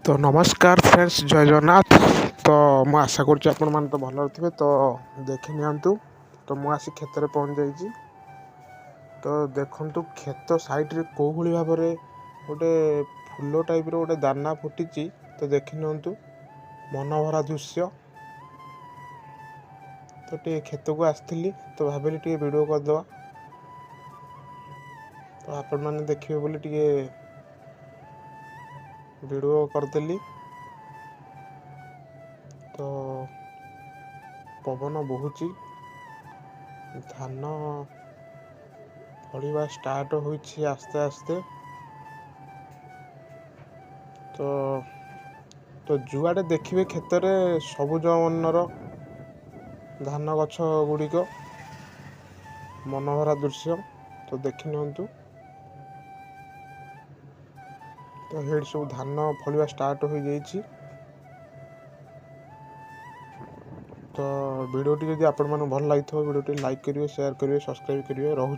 ତ ନମସ୍କାର ଫ୍ରେଣ୍ଡସ୍, ଜୟ ଜଗନ୍ନାଥ। ତ ମୁଁ ଆଶା କରୁଛି ଆପଣମାନେ ତ ଭଲରେ ଥିବେ। ତ ଦେଖି ନିଅନ୍ତୁ, ତ ମୁଁ ଆସି କ୍ଷେତରେ ପହଞ୍ଚି ଯାଇଛି। ତ ଦେଖନ୍ତୁ, କ୍ଷେତ ସାଇଡ଼ରେ କେଉଁ ଭଳି ଭାବରେ ଗୋଟେ ଫୁଲ ଟାଇପ୍ର ଗୋଟେ ଦାନା ଫୁଟିଛି। ତ ଦେଖି ନିଅନ୍ତୁ, ମନଭରା ଦୃଶ୍ୟ। ତ ଟିକେ କ୍ଷେତକୁ ଆସିଥିଲି, ତ ଭାବିଲି ଟିକେ ଭିଡ଼ିଓ କରିଦେବା, ତ ଆପଣମାନେ ଦେଖିବେ ବୋଲି ଟିକେ ଭିଡ଼ିଓ କରିଦେଲି। ତ ପବନ ବହୁଛି, ଧାନ ଫଳିବା ଷ୍ଟାର୍ଟ ହୋଇଛି ଆସ୍ତେ ଆସ୍ତେ। ତ ତ ଯୁଆଡ଼େ ଦେଖିବେ କ୍ଷେତରେ ସବୁଜ ବର୍ଣ୍ଣର ଧାନ ଗଛ ଗୁଡ଼ିକ, ମନୋହରା ଦୃଶ୍ୟ। ତ ଦେଖି ନିଅନ୍ତୁ, ତ ହେଇଠି ସବୁ ଧାନ ଫଳିବା ଷ୍ଟାର୍ଟ ହୋଇଯାଇଛି। ତ ଭିଡ଼ିଓଟି ଯଦି ଆପଣମାନଙ୍କୁ ଭଲ ଲାଗିଥିବ, ଭିଡ଼ିଓଟି ଲାଇକ୍ କରିବେ, ସେୟାର କରିବେ, ସବସ୍କ୍ରାଇବ୍ କରିବେ। ରହୁଛି।